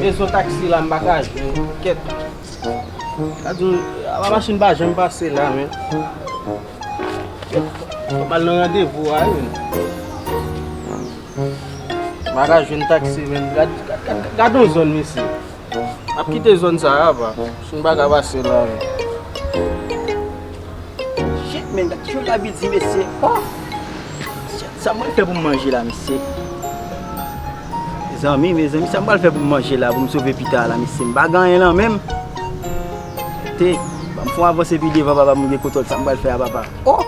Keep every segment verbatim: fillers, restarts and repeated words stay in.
Rezon taksi la, m pa ka jwenn. Kèt. Gad yon, a, machin pa janm pase la, men. Fò m al nan randevou a, wi. M pa ka jwenn taksi, men. Gad, gad, gad, gad yon zòn, mesye. M ap kite zòn sa a, pa. Machin pa ka pase la, men. Shit, men, gad jan lavi di, mesye. Oh! Shit, sa mwen fè pou m manje la, mesye. Mezanmi, mezanmi, sa m pral fè pou m manje la, pou m sove pita la, mesye? M pa gen anyen nan men m. Te, ban m fè yon avanse pi devan, papa, pou m gen kontwòl sa m pral fè a, papa. Oh!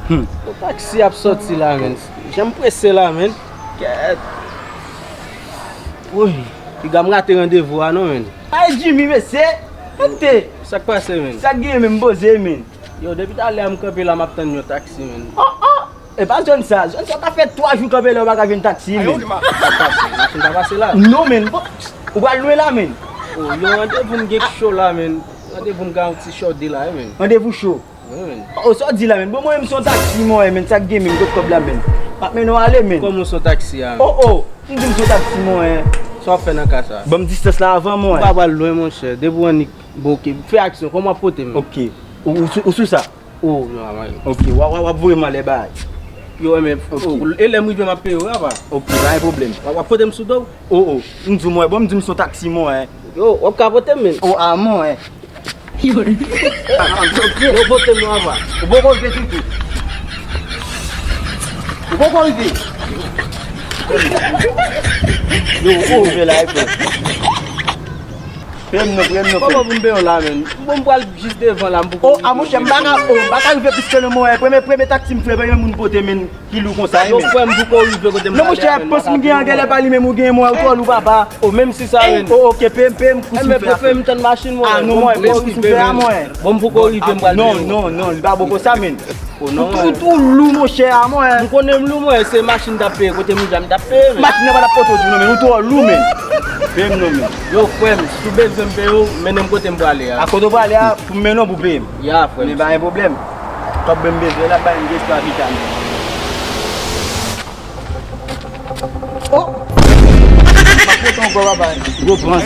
Hmm. Yon taksi ap sòti la, men. Jan m prese la, men. Kèt. Woy, piga m rate randevou a, non, men. Ay, Jimmy, mesye! Tande! Sa k pase, men? Sa k gen, men? M poze, men. Yo, depi talè a m kanpe la, m ap tann yon taksi, men. Oh, oh! E pa zòn sa. Zòn sa, ta fè twa jou kanpe la, ou pa ka jwenn taksi, men. Sa k pase? Machin pa pase la? Non, men. Bon, ou pral lwen la, men. Oh, yon randevou m gen cho la, men. Randevou m gen yon ti cho de la, wi, men. Randevou cho. Wi, men. Oh, sa w di la, men. Bon, mwen menm se yon taksi mwen, men. Sa k gen, men, kot kòb la, men? M ap mennen w ale, men. Kòman w se yon taksi a, men? Oh, oh. M di m se yon taksi mwen. Sa w ap fè nan ka sa? Ban m distans la avan mwen. Ou pa pral lwen, monchè. Depi w annik, bon, oke. Fè aksyon. Kòman w ap pote m? Oke. Ou, ou sou, ou sou sa? Oh, non, avan. Oke, w ap, w ap, w ap voye m anlè bay. Yo, men, oh, e lè m rive, m ap peye w, apa? Oke, pa gen pwoblèm. W ap, w ap pote m sou do w? Oh, oh. M di w, mwen, bon, m di m se yon taksi mwen. Yo, w ap ka pote m, men. Oh, a mwen. Yo, pote m non, apa. Ou poko rive toutou. Ou poko rive. Yo, ou rive la, epi. Peye m non, peye m non, peye m. Kòman pou m peye w la, men? Bon, m pral jis devan la, m poko rive. Oh, a monchè, m pa ka, oh, m pa ka rive plis ke non, mwen. Premye, premye taksi m fè, premye moun pote, men. Ki lou konsa, men. Yo, frè m, poko rive kote m prale a, men. Non, monchè, pòs m gen an, genlè pa limen, ou gen mwen, ou twò lou, papa. Oh, menm si sa, men. Oh, oke, peye m, peye m kous m fè a, frè m. Peye m tann machin mwen. Ah, non, mwen, peye m kous m fè a, mwen. Bon, m poko rive, m pral peye w. Non, non, non, li pa bon konsa, men. Oh, non. Ou, ou, ou lou, monchè, a mwen. M konnen m lou, mwen, se machin t ap peye, kote m rive a, m t ap peye, men. Machin nan pa t ap pote w tou, non, men, ou twò lou, men. Peye m non, men. Yo, frè m, si w bezwen m peye w, mennen m kote m prale a. A kote w prale a, pou m mennen w pou w peye m. Ya, frè m. Men pa gen pwoblèm. Kòb mwen m bezwen la, bay m gen twa vitamine. Oh! M ap pote yon gwo babay. Gwo prans.